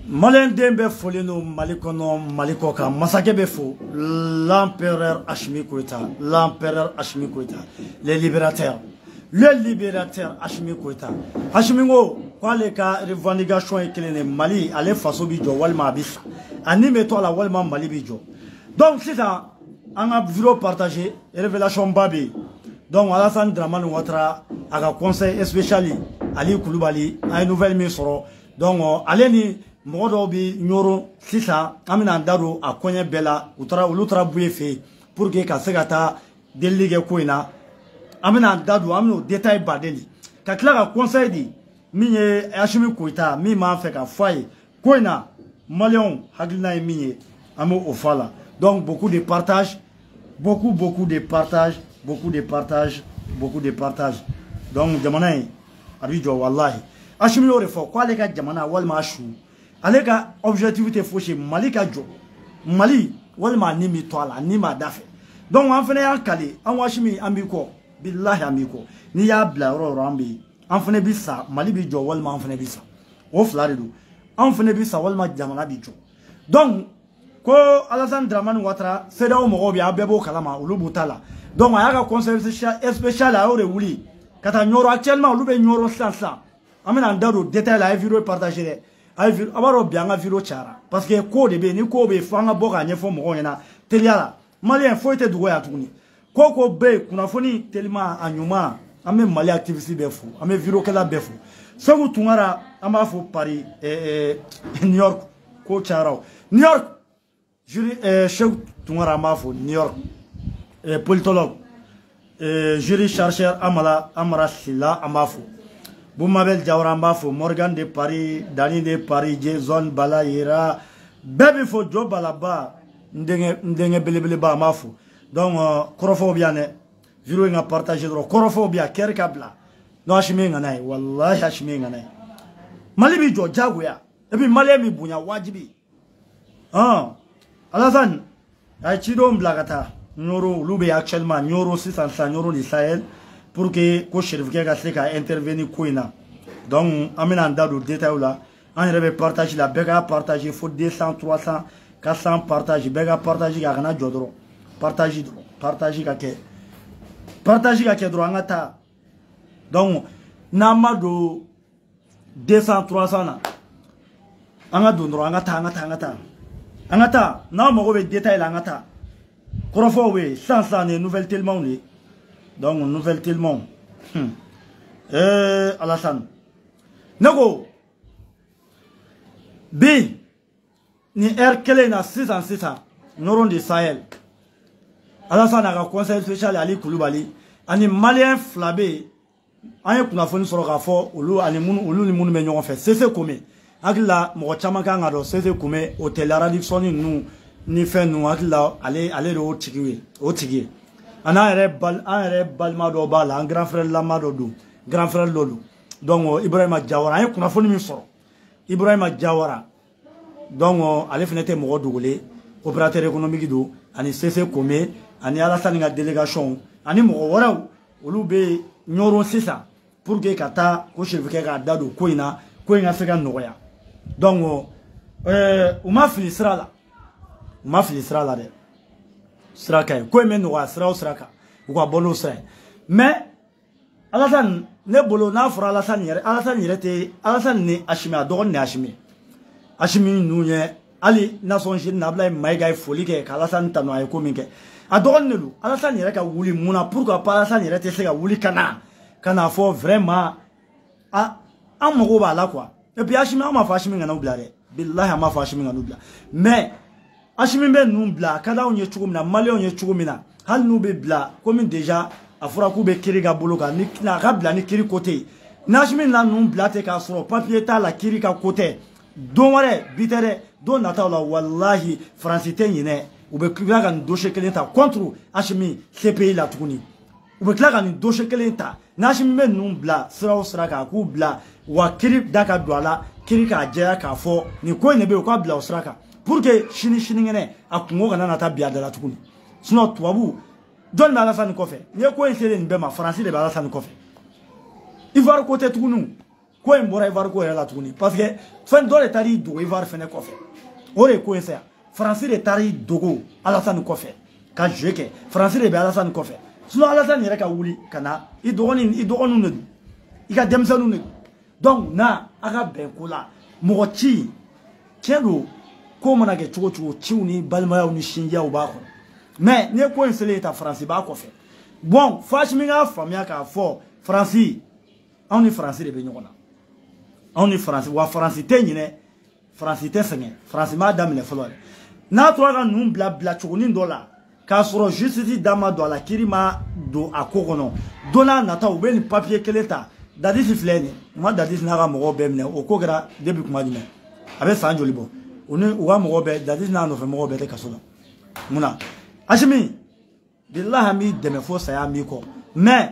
Malien den bɛ folen don Mali kɔnɔ, Mali kɔ kan. Masakɛ bɛ fo, l'empereur Assimi Goïta, l'empereur Assimi Goïta, le libérateur, le libérateur Assimi Goïta. Assimi ko k'ale ka revendication ye kelen de: Mali, ale faso bi jɔ walima a bi sa, a ni bɛ to a la walima Mali bi jɔ. Donc sisan an ka vidéo partager, révélation ba bɛ yen. Donc Alassane Dramane Ouattara, a ka conseil spécial Ali Kulubali, an ye nouvelle min sɔrɔ, donc ale ni mɔgɔ dɔw bi Ɲɔrɔ sisan. An bɛna an da don a kɔɲɛ bɛɛ la. U taara, olu taara Buye fɛ yen pour que ka se ka taa delili kɛ ko in na. An bɛna an da don, an bɛna o détail baden di, ka tila ka conseil di min ye Assimi Goïta, min b'an fɛ ka fɔ a ye ko in na. Maliyɛnw hakilina ye min ye, an b'o fɔ a la. Donc beaucoup de partage, beaucoup, beaucoup de partage, beaucoup de partage, beaucoup de partage. Donc jamana in a bi jɔ, walahi. Assimi y'o de fɔ k'ale ka jamana walima a su, ale ka objectif tɛ fosi ye, Mali ka jɔ, Mali walima a ni mi to a la, a ni m'a da fɛ. Donc an fana y'an kale, an ko Assimi, an b'i kɔ, bilahi, an b'i kɔ. N'i y'a bila yɔrɔ o yɔrɔ, an bɛ yen. An fana bi sa, Mali bi jɔ walima an fana bi sa, o fila de don. An fana bi sa walima jamana bi jɔ. Donc ko Alassane Dramane Ouattara, CEDEAO mɔgɔw bɛ yen, aw bɛɛ b'o kalama, olu b'u ta la. Donc a y'a ka conseil spécial, a y'o de wuli ka taa Ɲɔrɔ. Actuellement olu bɛ Ɲɔrɔ sisan sisan. An bɛna an da don détail la. A ye vidéo partager dɛ, a ye. A b'a dɔn bi an ka vidéo cayara parce que ko de bɛ yen. Ni ko bɛ yen, fo an ka bɔ k'a ɲɛfɔ mɔgɔw ɲɛna teliya la. Maliyɛn foyi tɛ dogo yan tuguni. Ko ko bɛ yen, kunnafoni telima, a ɲuman. An bɛ Mali activiste bɛɛ fo, an bɛ vidéo kɛla bɛɛ fo. Segu Tunkara, an b'a fo Paris, New York, ko cayara o. New York juri, Segu Tunkara, an b'a fo New York, politologue, jury chercheur Amala Amara Sila, an b'a fo. Boumabel Diawara, an b'a fo. Morgan de Paris, Dani de Paris, Jason Bala Yera, bɛɛ bɛ fo. Jo Balaba, n denkɛ, n denkɛ belebeleba, an b'a fo. Donc kɔrɔfɔw bɛ yan dɛ. Vidéo in ka partager dɔrɔn. Kɔrɔfɔw bɛ yan, kɛri ka bila. Non, Assimi ye ŋana ye, walahi, Assimi ye ŋana ye. Mali b'i jɔ diyagoya, et puis maliyɛn b'i bonya wajibi. Hɔn, Alassane a ye cidenw bila ka taa Ɲɔrɔ. Olu bɛ actuellement Ɲɔrɔ sisan sisan, Ɲɔrɔ du Sahel, pour que ko Cherifukɛ ka se ka intervenir ko in na. Donc an bɛna an da don détail la. An yɛrɛ bɛ partage la, bɛɛ ka partager fo 200, 300, 400 partage. Bɛɛ ka partage kɛ, a kana jɔ dɔrɔn. Partage dɔrɔn, partage ka kɛ, partage ka kɛ dɔrɔn, an ka taa. Donc n'an ma don 200, 300 na, an ka don dɔrɔn, an ka taa, an ka taa, an ka taa, an ka taa. N'aw mago bɛ détail la, an ka taa. Kɔrɔfɔw bɛ yen sisan sisan, nin ye nouvelle telimanw de ye. Donc nouvelle telimanw. Alassane, ne ko bi nin heure kelen in na sisan sisan, Ɲɔrɔ de Sahel, Alassane a ka conseil spécial Ali Kulubali ani maliyɛn fila bɛ yen. An ye kunnafoni sɔrɔ k'a fɔ olu ani minnu, olu ni minnu bɛ ɲɔgɔn fɛ, Sese Kome. Hakili la mɔgɔ caman kan ka dɔn Sese Kome, hôtel Radisson ninnu ni fɛn ninnu. Hakili la ale de y'o tigi ye, o tigi ye. An yɛrɛ bal an yɛrɛ balima dɔ b'a la, an grand frère lama dɔ don, grand frère dɔ don. Donc Ibrahima Jawara, an ye kunnafoni min sɔrɔ, Ibrahima Jawara, donc ale fana tɛ mɔgɔ dogolen, opérateur économique don. Ani Sese Kome ani Alassane ka délégation ani mɔgɔ wɛrɛw, olu bɛ Ɲɔrɔ sisan pour que ka taa ko Cherifukɛ k'a da don ko in na, ko in ka se ka nɔgɔya. Donc u ma fili sira la, u ma fili sira la dɛ, sira ka ɲi. Ko in bɛ nɔgɔya sira o sira kan, u ka bɔ n'o sira ye. Mais Alassane, ne bolo, n'a fɔra Alassane yɛrɛ, Alassane yɛrɛ tɛ Alassane ni Assimi, a dɔgɔnin ni Assimi, Assimi ninnu ye. Hali Nations Unies na, Ablaye Mayiga ye foli kɛ ka Alassane tanu, a ye ko min kɛ. A dɔgɔnin de don. Alassane yɛrɛ ka wuli mun na? Pourquoi pas Alassane yɛrɛ tɛ se ka wuli ka na fɔ vraiment a an mago b'a la quoi? Et puis Assimi, an m'a fɔ Assimi kana bila dɛ, bilahi, an m'a fɔ Assimi kana bila. Mais Assimi bɛ ninnu bila, a ka d'anw ye cogo min na, maliyɛnw ye cogo min na, hali n'u bɛ bila komi déjà a fɔra k'u bɛ kiiri ka bolo kan, ni a ka bila ni kiiri ko tɛ yen. Ni Assimi na ninnu bila ten k'a sɔrɔ papier t'a la, kiiri ka ko tɛ, don wɛrɛ bi tɛ dɛ, don nataw la, walahi, Faransi tɛ ɲinɛ. U bɛ tila ka nin dossier kelen ta contre Assimi CPI la tuguni. U bɛ tila ka nin dossier kelen ta. Ni Assimi bɛ ninnu bila sira o sira kan, a k'u bila wa kiiri da ka don a la, kiiri k'a jɛya k'a fɔ nin ko in de bɛ yen, u k'a bila o sira kan pour que sini sinikɛnɛ a kungo kana na taa bin a da la tuguni. Sinon tubabu jɔnni bɛ Alassane kɔfɛ? N'i ye ko in selen nin bɛɛ ma, Faransi de bɛ Alassane kɔfɛ. Ivoire ko tɛ tuguni. Ko in bɔra Ivoire ko yɛrɛ la tuguni parce que fɛn dɔ de taara i dogo Ivoire fɛnɛ kɔfɛ o de ye ko in sa Faransi de taara i dogo Alassane kɔfɛ ka jeu kɛ Faransi de bɛ Alassane kɔfɛ sinon Alassane yɛrɛ ka wuli ka na i dɔgɔnin i dɔgɔninw de don i ka denmisɛnninw de don donc na a ka bɛn ko la mɔgɔ ci tiɲɛ don ko mana kɛ cogo cogo ciw ni balimayaw ni sinjiyaw b'a kɔnɔ mais n'i ye ko in selen ta Faransi b'a kɔfɛ bon fo Asimi k'a faamuya k'a fɔ Faransi anw ni Faransi de bɛ ɲɔgɔn na anw ni Faransi wa Faransi tɛ ɲinɛ Faransi tɛ sɛgɛn Faransi m'a daminɛ fɔlɔ dɛ n'a tora ka ninnu bila bilacogonin dɔ la k'a sɔrɔ justice da ma don a la kiiri ma don a ko kɔnɔ don n'a nataw u bɛ nin papier kelen ta Dadis filɛ nin ye u ma Dadis n'a ka mɔgɔw bɛɛ minɛ o ko kɛra depuis kuma jumɛn a bɛ san joli bɔ u ni u ka mɔgɔw bɛɛ Dadis n'a nɔfɛ mɔgɔw bɛɛ tɛ kaso la mun na Asimi bilahi an b'i dɛmɛ fo saya b'i kɔ mais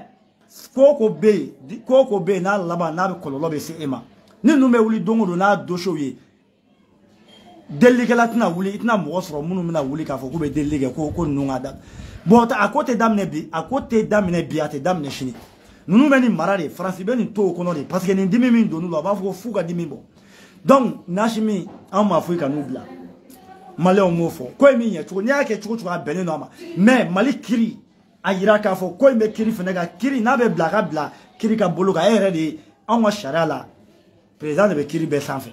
ko ko bɛ yen ko ko bɛ yen n'a laban n'a bɛ kɔlɔlɔ bɛ se e ma ni ninnu bɛ wuli don o don n'a dossier ye delilikɛla tɛna wuli i tɛna mɔgɔ sɔrɔ minnu bɛna wuli k'a fɔ k'u bɛ delili kɛ ko ko ninnu ka da bon a ko tɛ daminɛ bi a ko tɛ daminɛ bi a tɛ daminɛ sini ninnu bɛ nin mara de Faransi bɛ nin to o kɔnɔ de parce que nin dimi min donn'u la a b'a fɔ ko f'u ka dimi bɔ donc n'Asimi anw m'a fɔ i ka n'u bila Maliyɛnw m'o fɔ ko in min ɲɛ cogo n'i y'a kɛ cogo cogo a bɛnnen don a ma mais Mali kiri a yira k'a fɔ ko in bɛ kiri fɛnɛ kan kiri n'a bɛ bila a ka bila kiri ka bolo kan e yɛrɛ de ye anw ka sariya la président de bɛ kiri bɛɛ sanfɛ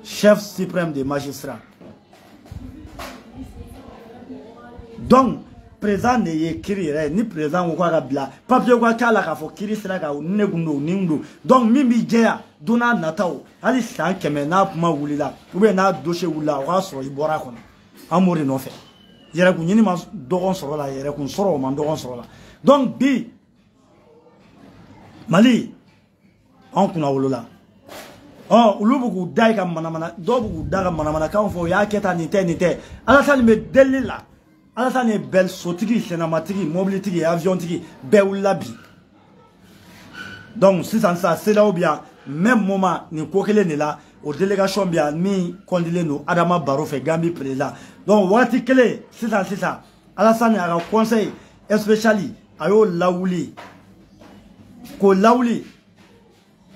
chef suprême des magistrats donc président de ye kiri yɛrɛ ye ni président ko k'a ka bila papier ka k'a la k'a fɔ kiri sera ka ne kun don nin don donc min b'i jɛya don n'a nataw hali san 100 n'a kuma wulila ou bien n'a dossier wulila o k'a sɔrɔ i bɔra a kɔnɔ an b'o de nɔfɛ yɛrɛkun ɲini ma dɔgɔn sɔrɔ la yɛrɛkun sɔrɔ o ma dɔgɔn sɔrɔ la donc bi Mali anw kunna wolola ɔ olu bɛ k'u da i ka manamana dɔw bɛ k'u da ka manamanakanw fɔ u y'a kɛ tan nin tɛ nin tɛ Alassane bɛ delili la Alassane ye bɛɛ sotigi sɛnɛmatigi mobilitigi avion-tigi bɛɛ wulila bi donc sisan sisan CEDEAO bɛ yan même moment nin ko kelen de la o délégation bɛ yan min kɔndilen don Adama Barrow fɛ Gambie président donc waati kelen sisan sisan Alassane a ka conseil spécial a y'o lawuli k'o lawuli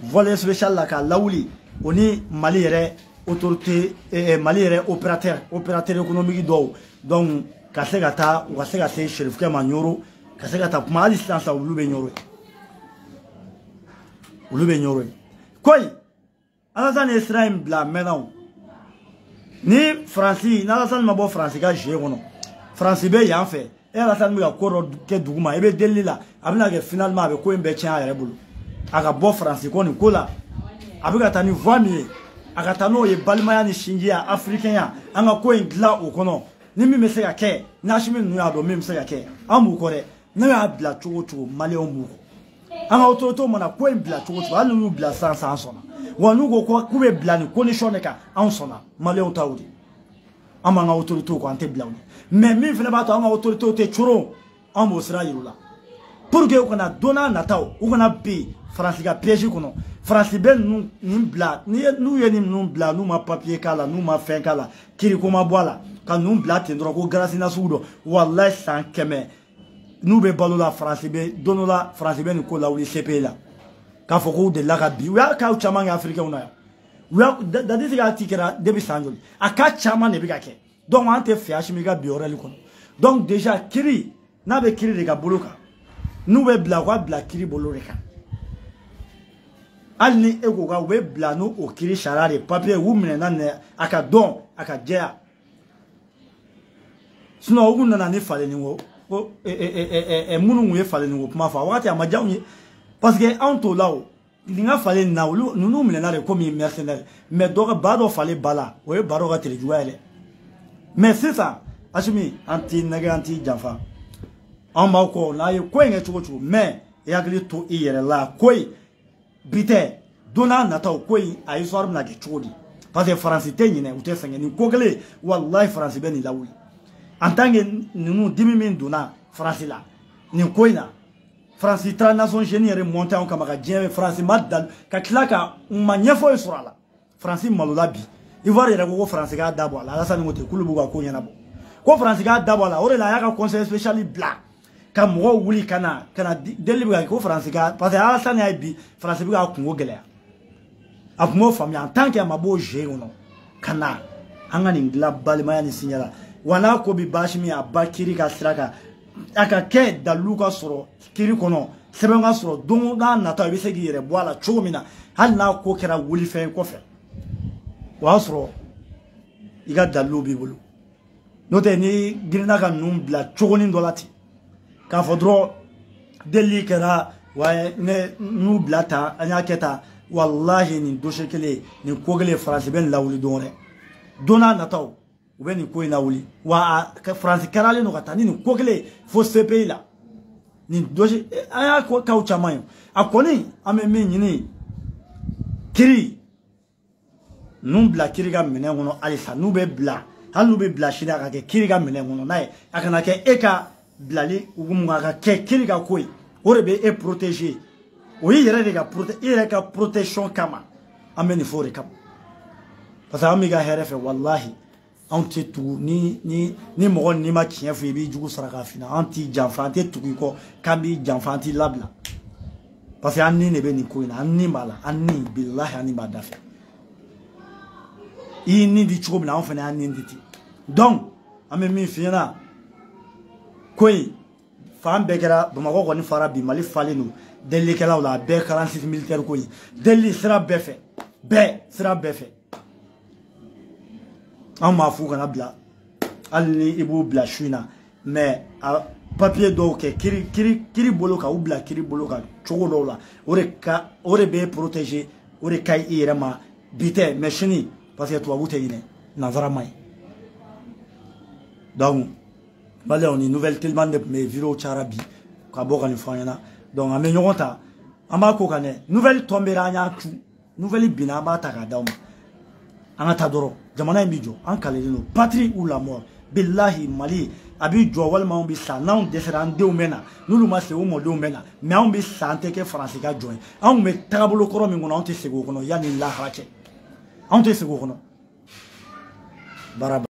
volet spécial la k'a lawuli o ni Mali yɛrɛ autorité Mali yɛrɛ opérateur économique dɔw donc ka se ka taa u ka se ka se Cherifukɛ ma Ɲoro ka se ka taa kuma hali sisan sisan olu bɛ Ɲoro ye olu bɛ Ɲoro ye koyi Alassane ye sira in bila a mɛnna o ni Faransi ni Alassane ma bɔ Faransi ka jeu kɔnɔ Faransi bɛ yan fɛ e Alassane bɛ ka ko dɔ kɛ duguma i bɛ delili la a bɛna kɛ finalement a bɛ ko in bɛɛ tiɲɛ a yɛrɛ bolo a ka bɔ Faransi kɔ nin ko la a bɛ ka taa ni voie min ye a ka taa n'o ye balimaya ni sinjiya africain an ka ko in dilan o kɔnɔ ni min bɛ se ka kɛ n'Asimi ninnu y'a dɔn min bɛ se ka kɛ an b'u kɔ dɛ n'o y'a bila cogo o cogo Maliyɛnw b'u kɔ an ka autorité mana ko in bila cogo o cogo hali n'u y'u bila sisan sisan an sɔnna wa n'u ko k'u bɛ bila nin condition de kan anw sɔnna Maliyɛnw ta o de an b'an ka autorité kɔ an tɛ bila o de mais min fana b'a to an ka autorité tɛ coron an b'o sira yir'u la pour que u kana don n'a nataw u kana bin Faransi ka piège kɔnɔ Faransi bɛ ninnu nin bila n'u ye nin ninnu bila n'u ma papier k'a la n'u ma fɛn k'a la kiriko ma bɔ a la ka ninnu bila ten dɔrɔn ko grâce nasugu dɔ walayi san 100 n'u bɛ balo la Faransi bɛ don dɔ la Faransi bɛ nin ko lawuli CPI la k'a fɔ k'u delila ka bin u y'a cas caman kɛ africain na yan u y'a Dadis ka ci kɛra depuis san joli a cas caman de bɛ ka kɛ donc an tɛ fɛ Asimi ka bin yɔrɔ kɔnɔ donc déjà kiri n'a bɛ kiri de ka bolo kan n'u bɛ bila u ka bila kiri bolo de kan hali ni e ko k'u bɛ bila n'o o kiri sariya de papier u minɛna nin a ka dɔn a ka jɛya sinon u kun nana ni falenni ko ko minnu kun ye falenni ko kuma fɔ a wagati a ma diya anw ye parce que anw t'o la o nin ka falen nin na olu ninnu minɛna de komi mercenaire mais dɔ ka ba dɔ falen ba la o ye ba dɔ ka tele juguya ye dɛ mais sisan Asimi an t'i nɛgɛ an t'i janfa anw b'aw kɔ n'a ye ko in kɛ cogo cogo mais i hakili to i yɛrɛ la ko in bi tɛ don n'a nataw ko in a histoire bɛna kɛ cogo di parce que Faransi tɛ ɲinɛ u tɛ sɛgɛn nin ko kelen walahi Faransi bɛ nin lawuli en tant que ninnu dimi min donna Faransi la nin ko in na Faransi taara Nations Unies yɛrɛ monté anw kama ka diɲɛ Faransi ma dal ka tila ka u ma ɲɛfɔ ye sɔrɔ a la Faransi malola bi Ivoire yɛrɛ ko ko Faransi k'a da bɔ a la Alassane ko ten k'olu b'u ka ko ɲɛnabɔ ko Faransi k'a da bɔ a la o de la a y'a ka conseil spécial bila ka mɔgɔw wuli ka na delili bɛ ka kɛ ko Faransi ka parce que Alassane y'a ye bi Faransi bɛ k'a kungo gɛlɛya A tun b'o faamuya en tant que a ma b'o jeu kɔnɔ ka na an ka nin dilan balimaya ni siɲɛ la. Wa n'a ko bi baasi min a ba kiiri ka sira kan, a ka kɛ dalilu ka sɔrɔ kiiri kɔnɔ, sɛbɛn ka sɔrɔ don n'a nata i bɛ se k'i yɛrɛ bɔ a la cogo min na, hali n'a ko kɛra wulifɛn kɔfɛ, o y'a sɔrɔ i ka dalilu b'i bolo. N'o tɛ ni girinna ka ninnu bila cogonin dɔ la ten k'a fɔ dɔrɔn delili kɛra wa ne n'u bila tan an y'a kɛ tan, walahi nin dossier kelen nin ko kelen Faransi bɛ nin lawuli don wɛrɛ, don n'a nataw u bɛ nin ko in lawuli. Wa Faransi kɛralen don ka taa ni nin ko kelen fo CPI la. Nin dossier an y'a ko kaw caman ye. A kɔni an bɛ min ɲini, kiiri ninnu bila kiiri ka minɛn kɔnɔ halisa, n'u bɛ bila hali n'u bɛ bila sini a ka kɛ kiiri ka minɛn kɔnɔ, n'a ye a kana kɛ e ka bilali hukumu a ka kɛ kiiri ka ko ye, o de bɛ e protéger, o y'i yɛrɛ de ka i yɛrɛ ka protection kama an bɛ nin fɔ o de kama, parce que an b'i ka hɛrɛ fɛ. Walahi anw tɛ tugu ni ni ni mɔgɔ n'i ma tiɲɛ fɔ i b'i jugu sara k'a fina, an t'i janfa, an tɛ tugu i kɔ k'an b'i janfa, an t'i labila, parce que an ni de bɛ nin ko in na, an ni b'a la, an ni bilahi an ni b'a da fɛ. I y'i ni di cogo min na anw fana y'an ni di ten. Donc an bɛ min f'i ɲɛna, ko in fan bɛɛ kɛra Bamakɔ kɔni fara bi, Mali falen don delilikɛlaw la, a bɛɛ 46 militaire ko in delili sira bɛɛ fɛ, bɛɛ sira bɛɛ fɛ. An m'a f'u kana bila, hali ni i b'u bila su in na, mais a papier dɔw kɛ kiiri kiiri kiiri bolo kan, u bila kiiri bolo kan cogo dɔw la, o de ka o de bɛ protéger, o de ka ɲi i yɛrɛ ma bi tɛ mais sini, parce que tubabu tɛ ɲinɛ, nanzara ma ɲi. Donc maliyɛnw ni nouvelle teliman de tun bɛ yen, vidéo cayara bi ka bɔ ka nin fɔ an ɲɛna. Donc an bɛ ɲɔgɔn ta, an b'a ko kan dɛ, nouvelle tombera an y'a cu, nouvelle binna an b'a ta k'a d'aw ma, an ka taa dɔrɔn. Jamana in bi jɔ, an kalelen don, patrie ou la mort. Bilahi Mali a bi jɔ walima anw bi sa, n'anw dɛsɛra an denw bɛ na, n'olu ma se u mɔdenw bɛ na, mais anw bi sa, an tɛ kɛ Faransi ka jɔn ye. Anw bɛ tagabolo kɔrɔ min kɔnɔ, anw tɛ segin o kɔnɔ yanni lahara cɛ, anw tɛ segin o kɔnɔ. Baara.